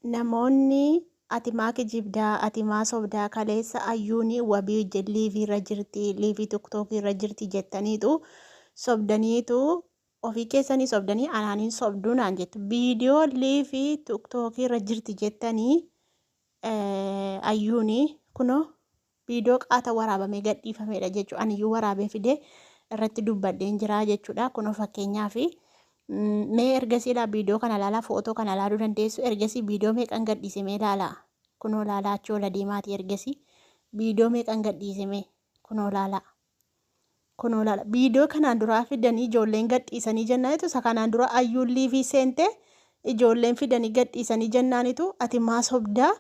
Namoonni ati maa kijibdaa, ati maa sobdaa, kaleessa ayyuuni wabii wajjin liivii irra jirti, liivii tiktookii irra jirti jettaniitu sobdaniitu, ofii keessanii sobdanii anaaniin sobduu naan jettu. Viidiyoo liivii tiktookii irra jirti jettanii ayyuuni kunoo viidiyoo qaata waraabamee gadhiifameedha jechuudha. Aniyyuu waraabee fidee irratti dubbadheen jira jechuudha. Kunoo fakkeenyaaf mee ergasii ilaa viidiyoo kana ilaalaa, footoo kana ilaaluu dandeessu. Ergasii viidiyoo meeqan gadhiise mee ilaalaa. Kunoo ilaalaa, achii ola deemaati, ergasii viidiyoo meeqan gadhiise mee kunoo ilaalaa. Kunoo ilaala. Viidiyoo kanaan duraa fidanii ijoolleen gadhiisanii jennaanitu, isa kanaan dura ayyuun liivii seente ijoolleen fidanii gadhiisanii jennaanitu, ati maa sobdaa,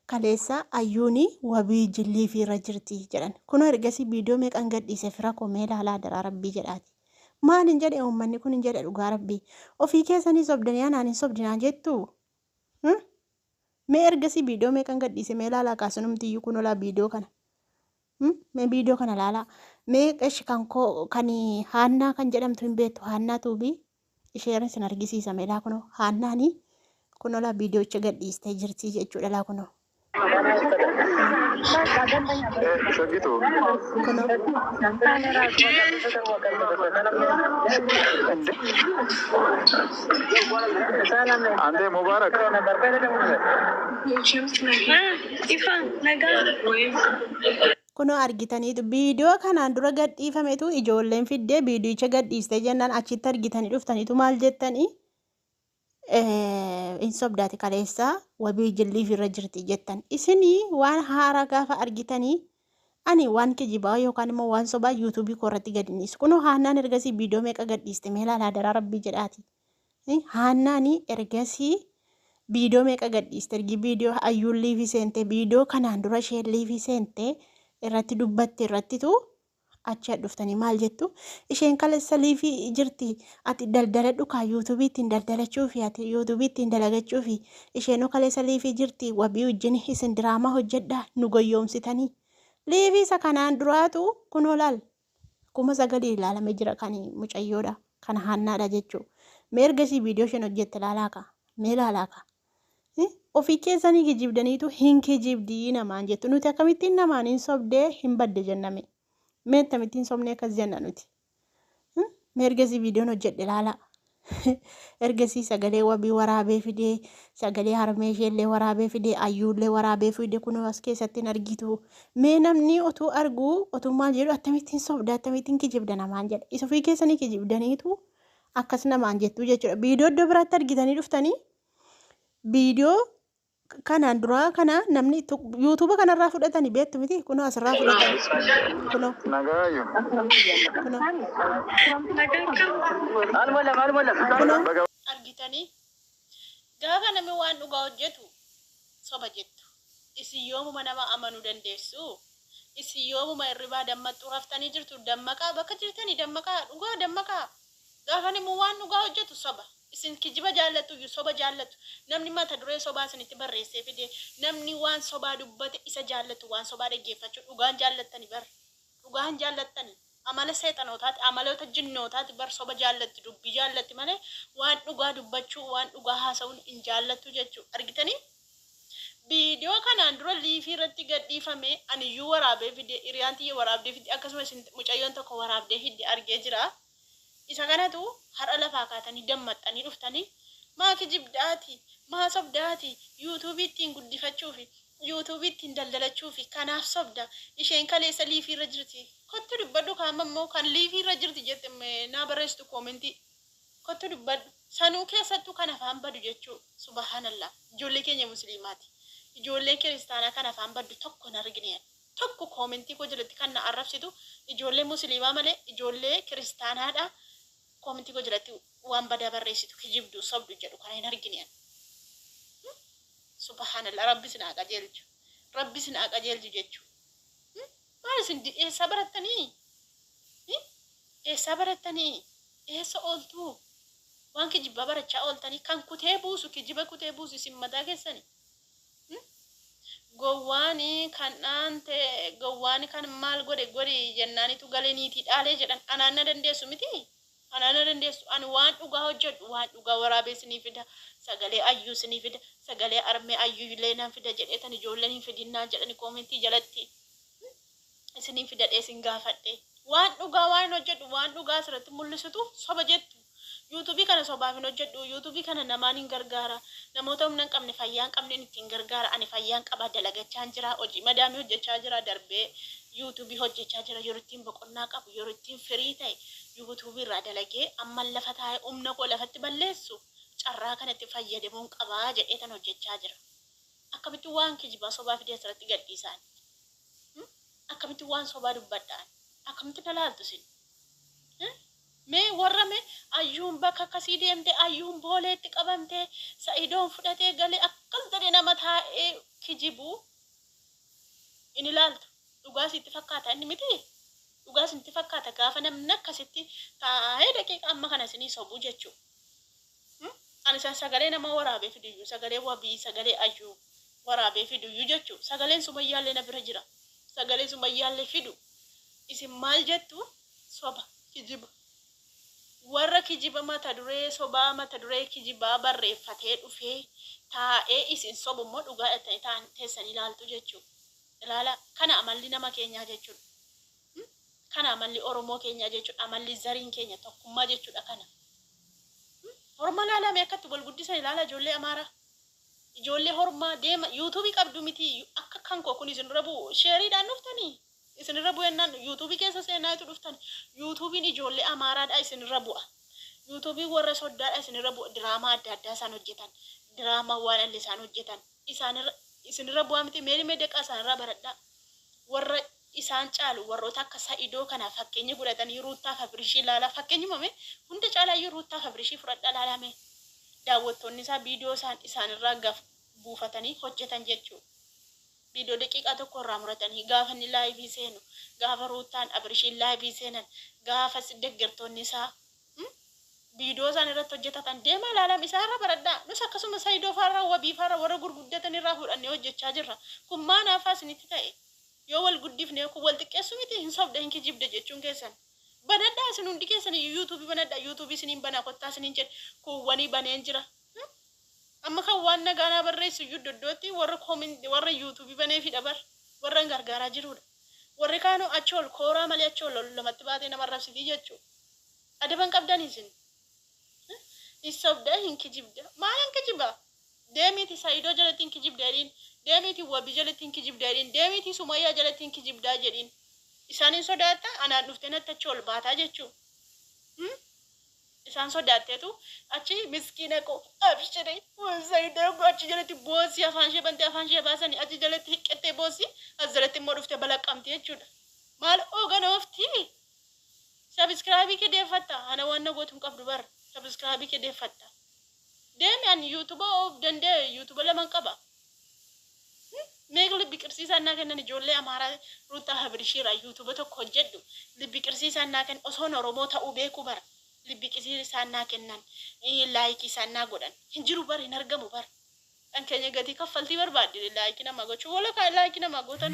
kaleessa ayyuuni wabii liivii irra jirti jedhan. Kunoo ergasii viidiyoo meeqan gadhiise fira koo, mee ilaalaa, daraa rabbii jedhaati. Maal hin jedhe uummanni kun hin jedhe dhugaa rabbii. Ofii keessanii sobdanii anaan hin sobdinaa jettu. Mee ergasii viidiyoo meeqan gadhiise mee ilaalaa, kaasunumtiyyuu kunoo laa viidiyoo kana. Mee viidiyoo kana ilaalaa. Mee qeshi kan koo kan Haannaa kan jedhamtu hin beektu, Haannaa tuubii isheera isin argisiisa. Meelaa kunoo Haannaani kunoo laa viidiyoocha gadhiistee jirti jechuudha, laa kunoo. Shagitu. Kunoo. Ante Mubarak. Ifa nagaa. Kunoo argitaniitu, viidiyoo kanaan dura gadhiifametu ijoolleen fiddee viidiyicha gadhiistee jennaan achitti argitanii dhuftaniitu maal jettanii, hin sobdaati, kaleessa wabii jilliif irra jirti jettan. Isinii waan haaraa gaafa argitanii, ani waan kijibaa yookaan immoo waan sobaa yuutuubii koo irratti gadi dhiisu. Kunoo Haannaan ergasii viidiyoo meeqa gadhiiste mee ilaalaa, daraa rabbii jedhaati. Haannaani ergasii viidiyoo meeqa gadhiiste? Ergi viidiyoo ayyuun liivii seente, viidiyoo kanaan dura isheen liivii seente irratti dubbatte irrattitu achi dhuftanii maal jettu? Isheen kaleessa liivii jirti, ati daldaladhu kaa, yuutuubii ittiin daldalachuufi, ati yuutuubii ittiin dalagachuufi, isheenoo kaleessa liivii jirti wabii wajjin, isin diraamaa hojjedhaa nu goyyoomsitanii. Liivii isa kanaan duraatu kunoo laal 9,000 ilaalamee jira, kan mucayyoodha, kan Haannaadha jechuudha. Mee ergasii viidiyoo isheen hojjette ilaalaa kaa, mee ilaalaa kaa. Ofii keessanii kijibdaniitu hin kijibdii namaan jettu. Nuti akkamittiin namaan hin sobdee hin badde jenname? Mee akkamittiin sobnee akkas jenna nuti? Mee ergasii viidiyoon hojjedhe ilaalaa. Ergasii sagalee wabii waraabee fidee, sagalee harmee isheellee waraabee fidee, ayyuullee waraabee fidee kunoo as keessatti hin argitu. Mee namni otuu arguu, otuu maal jedhu, akkamittiin sobda, akkamittiin kijibda namaan jedha? Isa ofii keessanii kijibdaniitu akkas namaan jettu jechuudha. Viidiyoo iddoo biraatti argitanii dhuftanii, viidiyoo kanaan duraa kana namni yuutuuba kanarraa fudhatanii beektu miti, kunoo asirraa fudhatan kunoo. Nagaayu. Kunoo. Nagaa. Kunoo argitanii, gaafa namni waan dhugaa hojjetu soba jettu. Isin yoomuma nama amanuu dandeessu? Isin yoomuma hirribaa dammaxxuu? Raftanii jirtu. Dammaqaa, bakka jirtanii dammaqaa, dhugaa dammaqaa. Gaafa namni waan dhugaa hojjetu soba. Isin kijiba jaallattu iyyuu, soba jaallattu. Namni mata duree sobaa isinitti barreessee fide, namni waan sobaa dubbate isa jaallattu, waan sobaa dhaggeeffachuu. Dhugaan jaallattani bar, dhugaan jaallattani. Amala seexanootaati, amaloota jinnootaati bar. Soba jaallatti, dubbii jaallatti malee waan dhugaa dubbachuu, waan dhugaa haasa'uun hin jaallattu jechuu. Argitanii, viidiyoo kanaan dura liivii irratti gadhiifame aniyyuu waraabee fide, hiriyaan tiyya waraabdee fidde, akkasumas mucayyoon tokko waraabdee fidde argee jira. Isa kanatu har'a lafaa kaatanii dammaxxanii dhuftanii, maa kijibdaati, maa sobdaati, yuutuubii ittiin guddifachuufi, yuutuubii ittiin daldalachuufi, kanaaf sobda, isheen kaleessa liivii irra jirti. Kottu dubbadhu kaama immoo kan liivii irra jirti jette naa barreessitu koomentii, kottu dubbadhu. Sanuu keessattuu kan afaan badu jechuu. Subhaanallah, ijoollee keenya musliimaati, ijoolleen kiristaanaa kan afaan baddu tokko hin argine. Tokko koomentii koo jalatti kan na arrabsitu ijoollee musliimaa malee, ijoollee kiristaanaadha koomentii koo jalatti waan badaa barreessitu, kijibdu, sobdu jedhu kana hin argine. Subhaanallah, rabbi isin haa qajeelchu, rabbi isin haa qajeelchu jechuu. Maal isin eessaa barattanii? Eessaa barattanii? Eessa ooltuu? Waan kijibaa barachaa ooltanii, kan kutee buusu, kijiba kutee buusu isin mataa keessani. Gowwaani kan dhaante, gowwaani kan maal godhe godhi jennaanitu galee niitii dhaalee jedhan. Anaan na dandeessu miti. Ana na dandeessu. Ani waan dhugaa hojjedhu, waan dhugaa waraabee isinii fida, sagalee Ayyuu isinii fida, sagalee armee Ayyuu illee nan fida jedheetan ijoolleen hin fidinnaa jedhani koomentii jalatti isiniin fidadhee isin gaafadhe. Waan dhugaa waan hin hojjedhu, waan dhugaa asirratti mul'isutu soba jettu. Yuutuubii kana sobaaf hin hojjedhu. Yuutuubii kana namaan hin gargaara. Namoota humna hin qabne, fayyaa hin qabneen ittiin gargaara. Ani fayyaan qaba, dalagachaan jira, hojii madaamii hojjechaa jira, darbee yuutuubii hojjechaa jira. Yeroo ittiin boqonnaa qabu, yeroo ittiin firii ta'e yuutuubii irraa dalagee amman lafa taa'ee humna koo lafatti balleessu carraa kanatti fayyadamuun qaba jedheetan hojjechaa jira. Akkamitti waan kijibaa sobaa fidee asirratti gadhiisaan? Akkamitti waan sobaa dubbadhaan? Akkamitti na laaltu isin? Mee warra mee Ayyuun bakka akkasii deemte, Ayyuun Booleetti qabamte, Sa'idoon fudhatee gale akkas jedhee nama taa'ee kijibu in ilaaltu. Dhugaa sitti fakkaata inni miti? Dhugaa isinitti fakkaata gaafa namni akkasitti taa'ee daqiiqa amma kana isinii sobuu jechuu. Ani san sagalee nama waraabee fiduyyuu, sagalee Wabii, sagalee Ayyuu waraabee fiduyyuu jechuu. Sagaleen Sumayyaallee na bira jira. Sagalee Sumayyaallee fidu. Isin maal jettu? Soba, kijiba. Warra kijiba mata duree sobaa, mata duree kijibaa barreeffatee dhufee taa'ee isin sobu immoo dhugaa jettanii ta'an teessanii ilaaltu jechuudha. Ilaalaa, kana amalli nama keenyaa jechuudha. Kana amalli Oromoo keenyaa jechuudha. Amalli zariin keenya tokkummaa jechuudha kana. Horma ilaalaa mee akkatti wal guddisan ilaalaa ijoollee Amaaraa. Ijoollee hormaa deema yuutuubii qabdu miti akka kan koo kun isin dura bu'u sheeriidhaan dhuftanii. Isinirra bu'ennaan yuutuubii keessa seenaayitu dhuftan. Yuutuubiin ijoollee Amaaraadha isinirra bu'a. Yuutuubiin warra soddaadha isinirra bu'a. Diraamaa adda addaa isaan hojjetan. Diraamaa waan alli isaan hojjetan. Isaanirra isinirra bu'aa miti mee mee deqaa isaanirraa baradhaa. Warra isaan caalu warroota akka Sa'idoo kana fakkeenya godhatanii Ruuttaa fi Abirishii ilaalaa. Fakkeenyuma mee hunda caalaayyuu Ruuttaa fi Abirishii fudhadhaa ilaalaa mee. Daawwattoonni isaa viidiyoo isaan isaanirraa gaf buufatanii hojjetan jechuudha. Viidiyoo daqiiqaa tokko irraa muratanii gaafa inni laayivii seenu, gaafa Ruuttaan Abirishiin laayivii seenan, gaafa deggertoonni isaa viidiyoo isaan irratti hojjetatan deemaa ilaalaa isaan irraa baradhaa. Nus akkasuma Sayidoo faarraa, Wabii faarraa warra gurguddatan irraa fudhannee hojjechaa jirra. Kun maa naafaa isinitti ta'e? Yoo wal guddifne kun wal xiqqeessu miti hin sobda hin kijibda jechuun keessan. Banadhaa isin hundi keessan iyyuu yuutuubii banadhaa yuutuubii isiniin banaa kottaa isiniin jedhe kuuwwanii baneen jira. Amma kan waan nagaa naa barreessu iyyuu iddo iddootti warra comment warra youtube baneefidha bar warra an gargaaraa jiruudha. Warri kaanoo achi ol kooraa malee achi ol ol lamatti baatee nama arrabsitii jechuu. Adaba hin qabdani isin. Hin sobda hin kijibda. Maalan kijiba? Deemiiti Sa'idoo jalatti hin kijibda jedhiin. Deemiiti Wabii jalatti hin kijibda jedhiin. Deemiiti Sumayyaa jalatti hin kijibdaa jedhiin. Isaan hin sodaatta anaan dhuftee natti achi ol baataa jechuu. Isaan sodaatteetu achi miskiina koo abshiri Saidoo koo achi jalatti boossi afaan ishee bantee afaan ishee baasanii achi jalatti hiqqettee boossi as jalatti immoo dhuftee balaqqamti jechuudha. Maal ooganoofti? Sabiskiraabii kee deeffatta. Ana waan na gootu hin qabdu bar. Sabiskiraabii kee deeffatta. Deemi ani yuutuba of danda'e yuutuba laman qaba. Meeq libbi qirsii isaan naa kennan ijoollee Amaaraa Ruuttaa Habrishiirraa yuutuba tokko hojjedhu libbi qirsii isaan naa kennan osoon Oromoo ta'uu beekuu bara libbi qisii isaan naa kennan laayikii isaan naa godhan hin jiru bar hin argamu bar kan keenya gatii kaffaltii barbaaddi laayikii namaa gochuu wala laayikii namaa gootan.